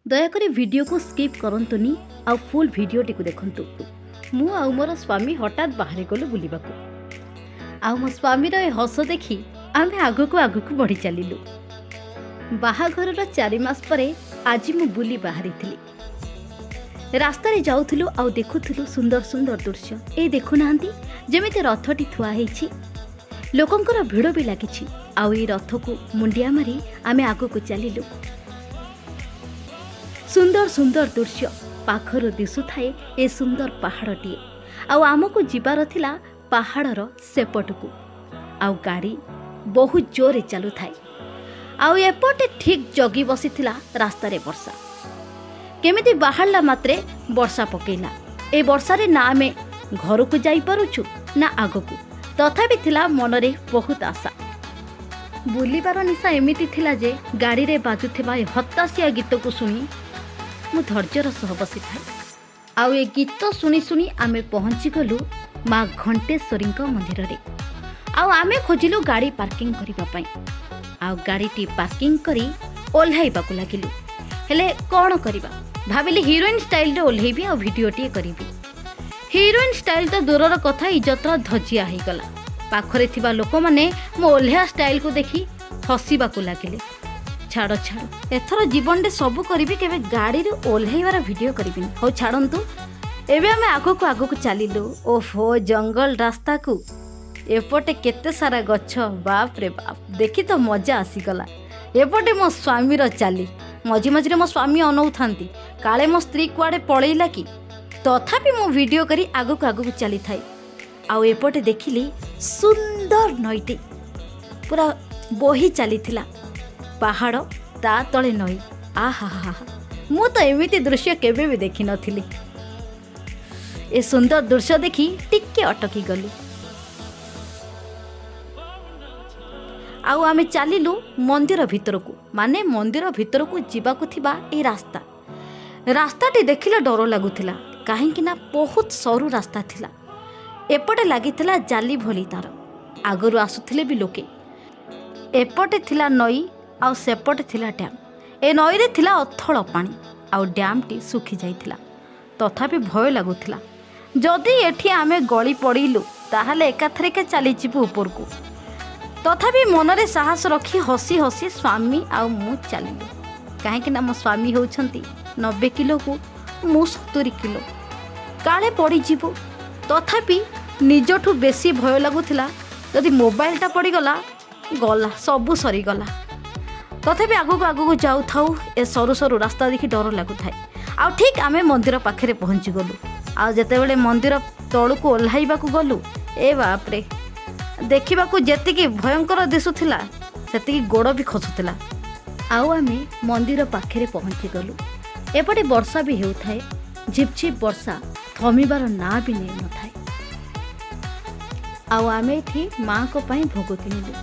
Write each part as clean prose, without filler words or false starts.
ଦୟାକରି ଭିଡ଼ିଓକୁ ସ୍କିପ୍ କରନ୍ତୁନି ଆଉ ଫୁଲ୍ ଭିଡ଼ିଓଟିକୁ ଦେଖନ୍ତୁ। ମୁଁ ଆଉ ମୋର ସ୍ୱାମୀ ହଠାତ୍ ବାହାରି ଗଲୁ ବୁଲିବାକୁ। ଆଉ ମୋ ସ୍ୱାମୀର ଏ ହସ ଦେଖି ଆମେ ଆଗକୁ ଆଗକୁ ବଢ଼ି ଚାଲିଲୁ। ବାହାଘରର 4 ମାସ ପରେ ଆଜି ମୁଁ ବୁଲି ବାହାରିଥିଲି। ରାସ୍ତାରେ ଯାଉଥିଲୁ ଆଉ ଦେଖୁଥିଲୁ ସୁନ୍ଦର ସୁନ୍ଦର ଦୃଶ୍ୟ। ଏଇ ଦେଖୁନାହାନ୍ତି, ଯେମିତି ରଥଟି ଥୁଆ ହେଇଛି, ଲୋକଙ୍କର ଭିଡ଼ ବି ଲାଗିଛି। ଆଉ ଏଇ ରଥକୁ ମୁଣ୍ଡିଆ ମାରି ଆମେ ଆଗକୁ ଚାଲିଲୁ। ସୁନ୍ଦର ସୁନ୍ଦର ଦୃଶ୍ୟ ପାଖରୁ ଦିଶୁଥାଏ ଏ ସୁନ୍ଦର ପାହାଡ଼ଟିଏ। ଆଉ ଆମକୁ ଯିବାର ଥିଲା ପାହାଡ଼ର ସେପଟକୁ। ଆଉ ଗାଡ଼ି ବହୁତ ଜୋରରେ ଚାଲୁଥାଏ। ଆଉ ଏପଟେ ଠିକ୍ ଜଗି ବସିଥିଲା ରାସ୍ତାରେ ବର୍ଷା। କେମିତି ବାହାରିଲା ମାତ୍ରେ ବର୍ଷା ପକେଇଲା। ଏ ବର୍ଷାରେ ନା ଆମେ ଘରକୁ ଯାଇପାରୁଛୁ ନା ଆଗକୁ। ତଥାପି ଥିଲା ମନରେ ବହୁତ ଆଶା। ବୁଲିବାର ନିଶା ଏମିତି ଥିଲା ଯେ ଗାଡ଼ିରେ ବାଜୁଥିବା ଏ ହତାଶିଆ ଗୀତକୁ ଶୁଣି ମୁଁ ଧୈର୍ଯ୍ୟର ସହ ବସିଥାଏ। ଆଉ ଏ ଗୀତ ଶୁଣି ଶୁଣି ଆମେ ପହଞ୍ଚିଗଲୁ ମା ଘଣ୍ଟେଶ୍ୱରୀଙ୍କ ମନ୍ଦିରରେ। ଆଉ ଆମେ ଖୋଜିଲୁ ଗାଡ଼ି ପାର୍କିଂ କରିବା ପାଇଁ। ଆଉ ଗାଡ଼ିଟି ପାର୍କିଂ କରି ଓହ୍ଲାଇବାକୁ ଲାଗିଲୁ। ହେଲେ କ'ଣ କରିବା, ଭାବିଲି ହିରୋଇନ୍ ଷ୍ଟାଇଲରେ ଓହ୍ଲେଇବି ଆଉ ଭିଡ଼ିଓଟିଏ କରିବି। ହିରୋଇନ୍ ଷ୍ଟାଇଲ ତ ଦୂରର କଥା, ଇଜ୍ଜତର ଧଜିଆ ହେଇଗଲା। ପାଖରେ ଥିବା ଲୋକମାନେ ମୋ ଓହ୍ଲେଇବା ଷ୍ଟାଇଲକୁ ଦେଖି ହସିବାକୁ ଲାଗିଲେ। ଛାଡ଼ ଛାଡ଼, ଏଥର ଜୀବନରେ ସବୁ କରିବି, କେବେ ଗାଡ଼ିରୁ ଓହ୍ଲେଇବାର ଭିଡ଼ିଓ କରିବିନି। ହଉ ଛାଡ଼ନ୍ତୁ, ଏବେ ଆମେ ଆଗକୁ ଆଗକୁ ଚାଲିଲୁ। ଓହୋ, ଜଙ୍ଗଲ ରାସ୍ତାକୁ ଏପଟେ କେତେ ସାରା ଗଛ, ବାପରେ ବାପ, ଦେଖି ତ ମଜା ଆସିଗଲା। ଏପଟେ ମୋ ସ୍ୱାମୀର ଚାଲି। ମଝି ମଝିରେ ମୋ ସ୍ୱାମୀ ଅନଉଥାନ୍ତି, କାଳେ ମୋ ସ୍ତ୍ରୀ କୁଆଡ଼େ ପଳେଇଲା କି। ତଥାପି ମୁଁ ଭିଡ଼ିଓ କରି ଆଗକୁ ଆଗକୁ ଚାଲିଥାଏ। ଆଉ ଏପଟେ ଦେଖିଲି ସୁନ୍ଦର ନଈଟି ପୁରା ବୋହି ଚାଲିଥିଲା। ପାହାଡ଼, ତା ତଳେ ନଈ। ଆହା ହା ହା, ମୁଁ ତ ଏମିତି ଦୃଶ୍ୟ କେବେ ବି ଦେଖିନଥିଲି। ଏ ସୁନ୍ଦର ଦୃଶ୍ୟ ଦେଖି ଟିକେ ଅଟକି ଗଲି। ଆଉ ଆମେ ଚାଲିଲୁ ମନ୍ଦିର ଭିତରକୁ, ମାନେ ମନ୍ଦିର ଭିତରକୁ ଯିବାକୁ ଥିବା ଏ ରାସ୍ତା। ରାସ୍ତାଟି ଦେଖିଲେ ଡର ଲାଗୁଥିଲା, କାହିଁକି ନା ବହୁତ ସରୁ ରାସ୍ତା ଥିଲା। ଏପଟେ ଲାଗିଥିଲା ଜାଲି ଭଳି ତାର। ଆଗରୁ ଆସୁଥିଲେ ବି ଲୋକେ। ଏପଟେ ଥିଲା ନଈ ଆଉ ସେପଟେ ଥିଲା ଡ୍ୟାମ୍। ଏ ନଈରେ ଥିଲା ଅଥଳ ପାଣି ଆଉ ଡ୍ୟାମ୍ଟି ଶୁଖି ଯାଇଥିଲା। ତଥାପି ଭୟ ଲାଗୁଥିଲା, ଯଦି ଏଠି ଆମେ ଗଳି ପଡ଼ିଲୁ ତାହେଲେ ଏକାଥରକେ ଚାଲିଯିବୁ ଉପରକୁ। ତଥାପି ମନରେ ସାହସ ରଖି ହସି ହସି ସ୍ୱାମୀ ଆଉ ମୁଁ ଚାଲିଲୁ, କାହିଁକି ନା ମୋ ସ୍ୱାମୀ ହେଉଛନ୍ତି 90 କିଲୋକୁ ମୁଁ 70 କିଲୋ। କାଳେ ପଡ଼ିଯିବୁ। ତଥାପି ନିଜଠୁ ବେଶୀ ଭୟ ଲାଗୁଥିଲା, ଯଦି ମୋବାଇଲଟା ପଡ଼ିଗଲା, ଗଲା, ସବୁ ସରିଗଲା। ତଥାପି ଆଗକୁ ଆଗକୁ ଯାଉଥାଉ। ଏ ସରୁ ସରୁ ରାସ୍ତା ଦେଖି ଡର ଲାଗୁଥାଏ। ଆଉ ଠିକ୍ ଆମେ ମନ୍ଦିର ପାଖରେ ପହଞ୍ଚିଗଲୁ। ଆଉ ଯେତେବେଳେ ମନ୍ଦିର ତଳକୁ ଓହ୍ଲାଇବାକୁ ଗଲୁ, ଏ ବାପରେ, ଦେଖିବାକୁ ଯେତିକି ଭୟଙ୍କର ଦିଶୁଥିଲା, ସେତିକି ଗୋଡ଼ ବି ଖସୁଥିଲା। ଆଉ ଆମେ ମନ୍ଦିର ପାଖରେ ପହଞ୍ଚିଗଲୁ। ଏପଟେ ବର୍ଷା ବି ହେଉଥାଏ, ଝିପଝିପ ବର୍ଷା ଥମିବାର ନାଁ ବି ନେଉନଥାଏ। ଆଉ ଆମେ ଏଠି ମାଙ୍କ ପାଇଁ ଭୋଗ କିଣିଲୁ।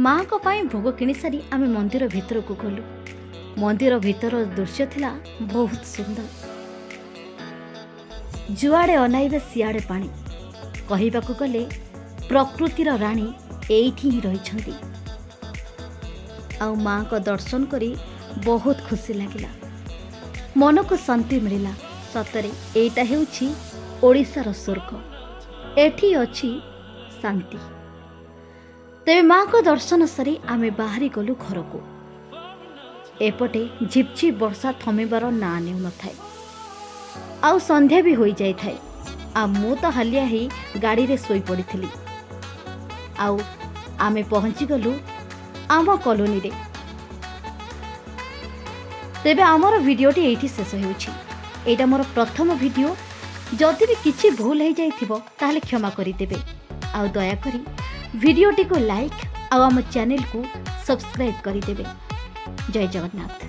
ମାଙ୍କ ପାଇଁ ଭୋଗ କିଣିସାରି ଆମେ ମନ୍ଦିର ଭିତରକୁ ଗଲୁ। ମନ୍ଦିର ଭିତର ଦୃଶ୍ୟ ଥିଲା ବହୁତ ସୁନ୍ଦର। ଯୁଆଡ଼େ ଅନାଇବେ ସିଆଡ଼େ ପାଣି। କହିବାକୁ ଗଲେ ପ୍ରକୃତିର ରାଣୀ ଏଇଠି ହିଁ ରହିଛନ୍ତି। ଆଉ ମାଙ୍କ ଦର୍ଶନ କରି ବହୁତ ଖୁସି ଲାଗିଲା, ମନକୁ ଶାନ୍ତି ମିଳିଲା। ସତରେ ଏଇଟା ହେଉଛି ଓଡ଼ିଶାର ସ୍ୱର୍ଗ, ଏଠି ଅଛି ଶାନ୍ତି। ତେବେ ମାଙ୍କ ଦର୍ଶନ ସାରି ଆମେ ବାହାରି ଗଲୁ ଘରକୁ। ଏପଟେ ଝିପଝିପ ବର୍ଷା ଥମିବାର ନାଁ ନେଉନଥାଏ। ଆଉ ସନ୍ଧ୍ୟା ବି ହୋଇଯାଇଥାଏ। ଆଉ ମୁଁ ତ ହାଲିଆ ହେଇ ଗାଡ଼ିରେ ଶୋଇପଡ଼ିଥିଲି। ଆଉ ଆମେ ପହଞ୍ଚିଗଲୁ ଆମ କଲୋନୀରେ। ତେବେ ଆମର ଭିଡ଼ିଓଟି ଏଇଠି ଶେଷ ହେଉଛି। ଏଇଟା ମୋର ପ୍ରଥମ ଭିଡ଼ିଓ। ଯଦି ବି କିଛି ଭୁଲ ହେଇଯାଇଥିବ, ତାହେଲେ କ୍ଷମା କରିଦେବେ। ଆଉ ଦୟାକରି ଭିଡ଼ିଓଟିକୁ ଲାଇକ୍ ଆଉ ଆମ ଚ୍ୟାନେଲକୁ ସବସ୍କ୍ରାଇବ୍ କରିଦେବେ। ଜୟ ଜଗନ୍ନାଥ।